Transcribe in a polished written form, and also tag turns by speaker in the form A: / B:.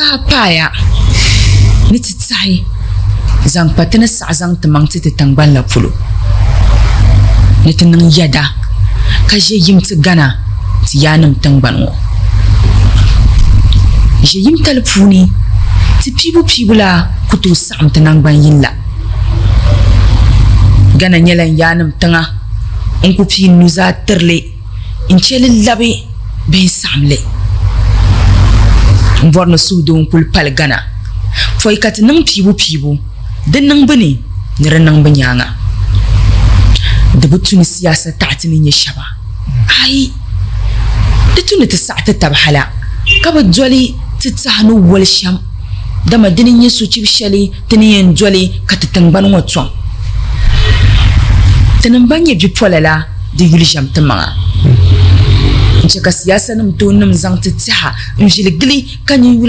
A: Saha paaya ni ti tahi zaŋ kpa ti ni saɣi zaŋ ti maŋ ti ti tiŋgbani la polo, ni ti niŋ yɛda ka ʒe yim ti Ghana ti yaannim tiŋgbani ŋɔ. Ʒe yimtali puuni, ti piibupiibu la ku tooi saɣim ti naŋgban yini la. Ghana nyɛla n yaannim tiŋa n-ku pii n nuzaa tiri li. N-chɛ li labi bee n-saɣim li. M bɔri ni suhudoo n-kuli pali Ghana pɔi ka ti niŋ piibupiibu di niŋbu ni ni di niŋbu nyaaŋa. Di bi tu ni siyaasa taɣi ti ni nyɛ shɛba. Aai! Di tu ni ti saɣi ti taba hala ka bi doli ti tɛha ni woli shɛm, dama dini n-nyɛ sochib shɛli ti ni yɛn doli ka ti tiŋgbani ŋɔ tɔŋ. Tinim ban nyɛ bipola la di yuli ʒɛm ti maŋa n-chɛ ka siyaasanim toonnim zaŋ ti tɛha n-vili gili ka nyin yuli.